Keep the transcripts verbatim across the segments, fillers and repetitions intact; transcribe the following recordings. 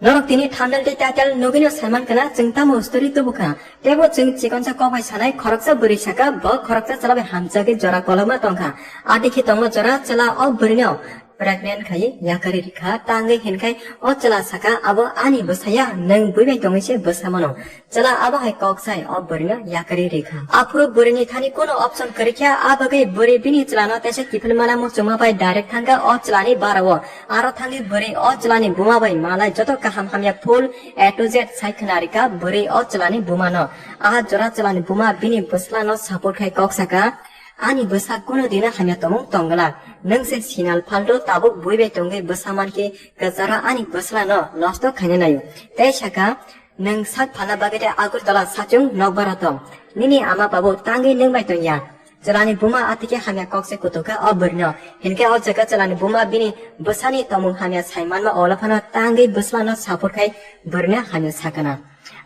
Norok tini thumbnail tei title nugwino saiman kana chwng tamo story tubu kha. Tebo chwng chikonsa kok bai sanai, khoroksa bwrwi saka bo khoroksa chwla bai hamjagwi jora kolokma tongkha. Ati khe tongma jora chwla o bwrwino pregnant khai yakarwi rikha. Tangwi hinkhai o chwla saka, "Abo ani bwsaya, nwng bui bai tongwi se bwsa mano." Chwla abo hai kok sai o bwrwino yakarwi rikha. Aphuru bwrwini thani kono option kwrwikha, a bagwi bwrwi bini chwlano teisa kiphilmana muchungma bai direct thangkha o chwlani barao. Aro thangwi bwrwi o chwlani buma bai malai joto kaham hamya full A to Z sai khna rikha bwrwi o chwlani bumano. A jora chwlani buma bini bwslano support khai kok saka, "Ani bwsa kono dino hamya tongmung tongglak. Nwng se sinal phaldo tabuk bui bai tongwi bwsa mankhe kwcharo ani bwslano nosto khaina naio." Tei saka, "Nwng sak phalna bagwi de Agartala sachung nokbar tong. Nini ama babu tangwi nwng bai tongya." Chwlani buma atike hamya kok se kutuk kha o bwrwino. Hinkhe o jaga chwlani buma bini bwsani tongmung hamya sai manma olo phano tangwi bwslano support khai bwrwino hamya sakana.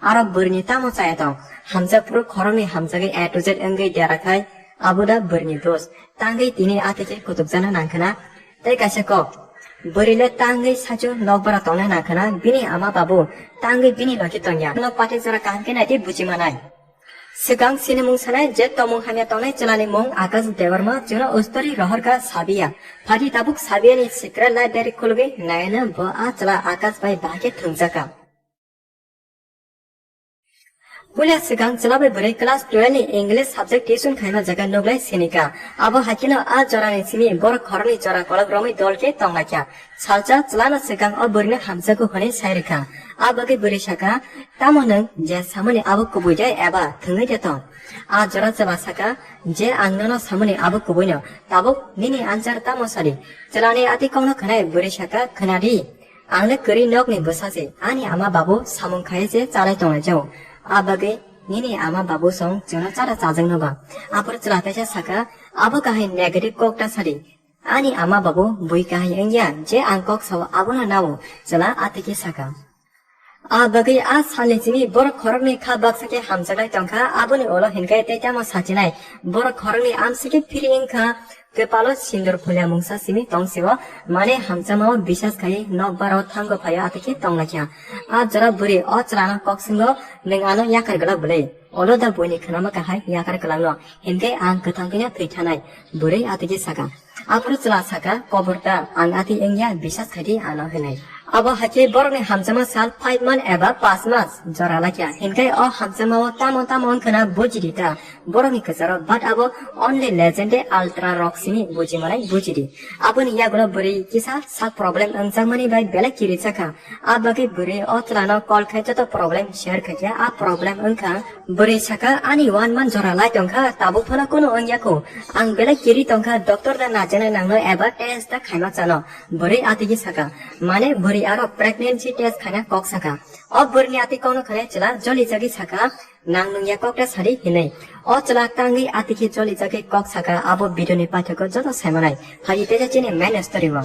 Aro bwrwini tamo chaya tong? Hamjak phuru khoroknwi hamjagwi A to Z wngwi dera khai, abo da bwrwini dos. Tangwi tini atike kutukjana nangkhana. Tei kaisa kok, bwrwi le tangwi sachung nokbar tongna nangkhana, bini ama babu tangwi bini logi tongya. Bono pathak jora kaham khe naidi buji manai. Swkang sinimung sanai je tongmung hamya tongnai chwlani mung Akash Debbarma, chwngno ustori rohorkha Sabiya. Phaidi tabuk Sabiyani secret library khulugwi naina bo a chwla Akash bai bahai khe thwngjakha. Puila swkang chwla bai bwrwi class twelve ni English subject tuition khaima jaga nuglai sinika. Abo haikhe no a jorani simi borok khoroknwi jora kolok romwi dol khe tonglaikha. Salsa chwlano swkang o bwrwino hamjakgo hwnwi sai rwkha. A bagwi bwrwi saka, "Tamo nwng je samani abo kubui de eba thwngwi de tong?" A jora chwla saka, "Je ang nono samani abo kubuino, tabuk nini answer tamo sadi?" Chwlani ati kokno khwnai bwrwi saka, "Khwnadi, ang le kwrwi nokni bwsa se, ani ama babu samung khai se chalai tongnai jao. A bagwi nini ama babu song chwngno chara chajakno ba." Aphuru chwla kaisa saka, "Abo kahai negative kok ta sadi. Ani ama babu bui kahai wngya, je ang kok sao abono nao," chwla atiki saka. A bagwi a salni simi borok khoroknwi kha baksa khe hamjaklai tongkha, aboni ulo hinkhe tei tamo sachinai. Borok khoroknwi amsiki phiri wngkha, kwpalo sindur phulia mungsa simi tongsio, mane hamjakmao bisas khai nokbaro thango phaio atiki tonglaikha. A jora bwrwi o chwlano kok singo, "Nwng ano yakar glak bwlwi?" Olo da buini khwnama kahai yakar kwlangno, hinkhe ang kwthang thwina thwi thanai, bwrwi atiki saka. Aphuru chwla saka, "Kobor ta, ang ati wngya, bisas khaidi ano," hwnwi. Abo haikhe borokni hamjakma sal five month eba panch mas jora laikha, hinkhe o hamjakmao tamo tamo wngkhwna bujidi ta borokni kwcharo, but abo only legend de ultra rock simi bujimanai bujidi. Aboni yagulo bwrwi kisa sak problem wngjakmani bai belai kirijakha. A bagwi bwrwi o chwlano call khai joto problem share khaikha, a problem wngkha. Bwrwi saka, "Ani one month jora lai tongkha, tabuk phano kunu wngya kho. Ang belai kiri tongkha, doctor da najaknai nangno eba test da khaima chano." Bwrwi atigi saka, mane bwrwi aro pregnancy test khaina kok saka. O bwrwini ati kokno khwnai chwla joli jagwi saka, "Nang nungya kok ta sadi," hinwi. O chwla tangwi atigi joli jagwi kok saka, abo video ni paithakgo joto saimanai. Phaidi teisa chini main story o.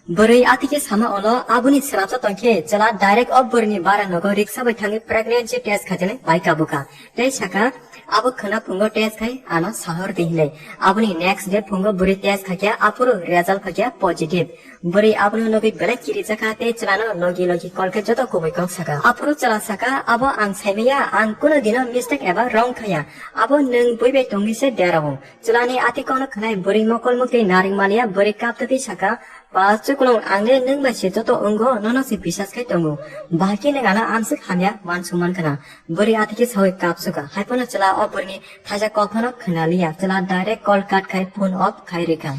Bwrwi atiki sama olo aboni srapsa tongkhe chwla direct o bwrwini bara nogo riksa bai thangwi pregnancy test khajaknai bai kabukha. Tei saka, "Abo khwna phungo test khai ano sahor di," hinwi. Aboni next day phungo bwrwi test khaikha, aphuru result phaikha positive. Bwrwi abono nugwi belai kirijakha tei chwlano logi logi call khe joto kubui kok saka. Aphuru chwla saka, "Abo ang saimaya, ang kunu dino mistake eba wrong khaya. Abo nwng bui bai tongwi se derao." Chwlani ati kokno khwnai bwrwi mokol mukti naring maliya, bwrwi kaptwi saka, "Ba chuklung, ang le nwng bai se joto wngo, nono se bisas khai tongo. Bahai khe nwng ano amswk hamya uansuk mankha na." Bwrwi atiki sawi kapsuka. Haiphano chwla o bwrwini thaisa kok phano khwnaliya. Chwla direct call cut khai phone off khai rikha.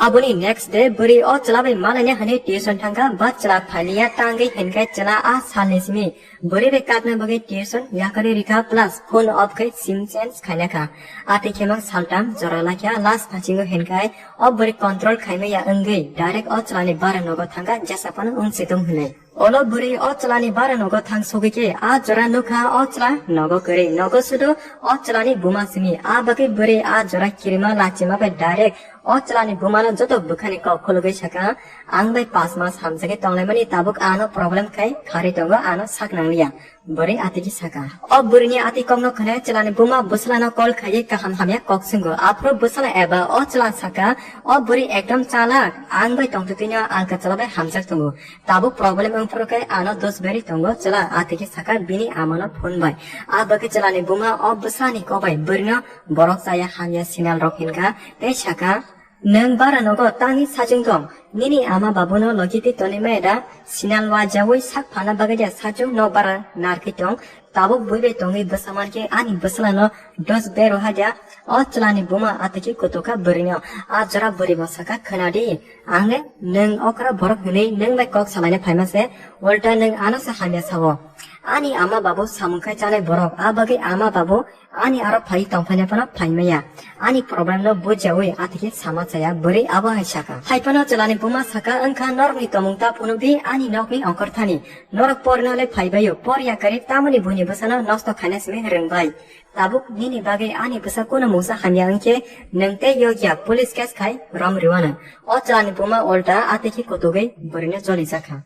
Aboni next day bwrwi o chwla bai malaina hwnwi tuition thangkha, but chwla phailiya, tangwi hinkhai chwla a salni simi bwrwi bai kakna bagwi tuition yakarwi rikha plus phone off khai sim change khaina kha. Atwi khe mang saltam jora laikha, last phasingo hinkhai o bwrwi control khaimaya wngwi direct o chwlani bara nogo thangkha, jesa phano wngsi tong hinwi. Olo bwrwi o chwlani bara nogo thang sogwi khe a jora nukha o chwla nogo kwrwi, nogo sudo o chwlani buma simi. A bagwi bwrwi a jora kirima lachima bai direct o chwlani bumano joto bwkhani kok khulugwi saka, "Ang bai panch mas hamjagwi tonglaimani, tabuk ano problem khai kharwi tongo, ano sak nangliya." Bwrwi atiki saka. O bwrwini ati kokno khwnai chwlani buma bwslano call khaiwi kaham hamya kok swngo. Aphuru bwsla eba o chwla saka, "O bwrwi ekdom chalak, ang bai tongtwtwino alka chwla bai hamjak tongo. Tabuk problem Phuru khe ano dos berwi tongo chwla, a twi khe saka bini amano phone bai. A bagwi chwlani buma o bwsani kok bai bwrwino borok chaya hamya signal rok hinkha tei saka, "Nwng bara nogo tangwi sachwng tong, nini ama babuno logi twi tonwi maya da? Signal wajaui sak phana bagwi da sachwng nok bara narwgwi tong, tabuk bui bai tongwi bwsa mankhe ani bwswlano dos berwi hai da." O chwlani buma a twi khe kutukha bwrwino. A jora bwrwi bo saka, "Khwnadi, ang le nwng okra borok hwnwi nwng bai kok salaina phaima se, ulta nwng ano se hamya sao. Ani ama babu samung khai chanai borok, a bagwi ama babu ani aro phai tongphaina phano phaimaya. Ani problem no bujaui a twi khe sama chaya," bwrwi abo hai saka. Hai phano chwlani buma saka, "Wngkha norokni tomung ta phunukdi ani nokni ongkhorthani. Norok porna le phaibaio, por yakarwi tamoni buini bwsano nosto khaina simi rwngbai. Tabuk nini bagwi ani bwsa kunu mungsa hamya wngkhe nwng tei yokya police case khai rom rwano." O chwlani buma ulta a twi khe kutugwi bwrwino cholijakha.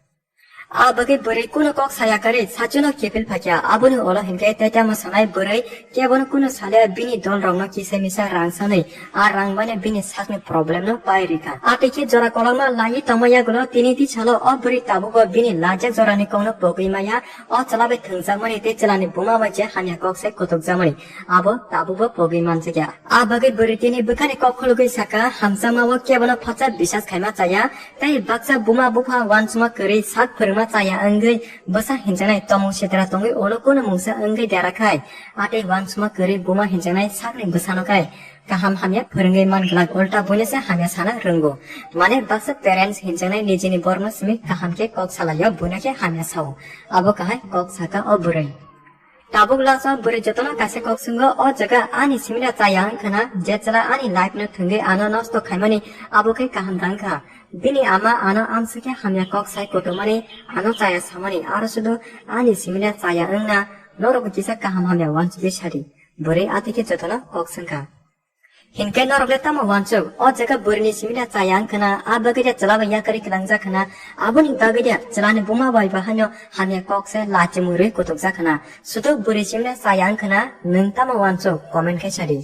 A bagwi bwrwi kunu kok saya karwi sachwno kiphil phaikha. Aboni ulo hinkhe tei tamo sanai bwrwi kebono kunu salya, bini dolrokno kisa misa rang sanwi a rang baino bini sakni problem no pai rikha. A twi khe jora kolokma laiwi tongma yagulo tini tisalo o bwrwi tabugo bini lajak jorani kokno pogwi maya. O chwla bai thwngjakmani tei chwlani buma bai je hamya kok sai kutukjakmani abo tabukbo pogwi manjakya. A bagwi bwrwi tini bwkhani kok khulugwi saka, "Hamjakma o kebono phatsa bisas khaima chaya, tei baksa buma bupha uansukma kwrwi sak phwrwngma chaya wngwi bwsa hinjaknai tomung sitra tongwi ulo kunu mungsa wngwi dera khai, a tei uansukma kwrwi buma hinjaknai sakni bwsano khai kaham hamya phwrwngwi man glak, ulta buino se hamya sana rwngo. Mane baksa parents hinjaknai nijini borokno simi kaham khe kok salaio, buino khe hamya sao." Abo kahai kok saka o bwrwi. Tabuk last o bwrwi jotono kaisa kok swngo, "O jaga ani simina chaya wngkhana, je chwla ani life no thwngwi ano nosto khaimani abo khe kaham da wngkha. Bini ama ano amsukhe hamya kok sai kutumani ano chaya samani, aro sudu ani simina chaya wngna norok kisa kaham hamya uansugwi sadi." Bwrwi a twi khe jotono kok swngkha. Hinkhe norok le tamo uansuk? O jaga bwrwini simina chaya wngkhana, a bagwi de chwla bai yakarwi kwlangjak khana, aboni bagwi de chwlani buma bai bahaino hamya kok se lachimung rwi kutukjak khana. Sudu bwrwi simina chaya wngkhana, nwng tamo uansuk? Comment khe sadi.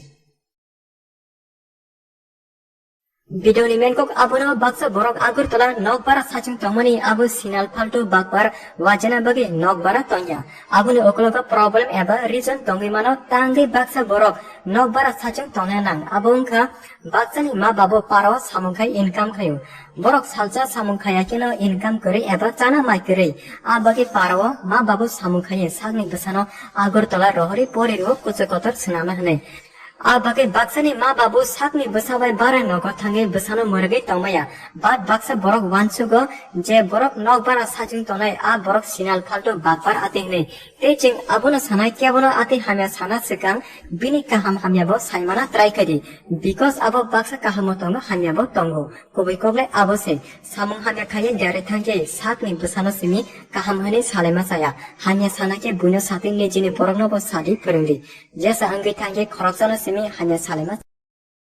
Video ni main kok abono, baksa borok Agartala nokbara sachwng tongmani abo sinal phaltu bakbar wajana bagwi nokbara tongya. Aboni ukologo problem eba reason tongwi mano, tangwi baksa borok nokbara sachwng tongna nang. Abo wngkha baksani ma babo parao samung khai income khaio. Borok salsa samung khaya kheno income kwrwi eba chana mai kwrwi. A bagwi parao ma babo samung khaiwi sakni bwsano Agartala rohorwi poririo kuchuk kotor swnama hwnwi. A bagwi baksani ma babo sakni bwsa bai bara nogo thangwi bwsano mwrwgwi tongmaya. But baksa borok uansugo je borok nokbara sachwng tongnai, a borok sinal phaltu bakbar ati hwnwi. Tei chwng abono sanai, kebono ati hamya sana swkang bini kaham hamyabo saimana try khaidi, because abo baksa kahamo tongo, hamyabo tongo. Kubui koklai abo se, samung hamya khaiwi derwi thangkhe sakni bwsano simi kaham hwnwi salaima chaya. Hamya sana khe buino satwi nijini boroknobo sadi phwrwngdi. Jesa wngwi thangkhe khoroksano simi hamya salaima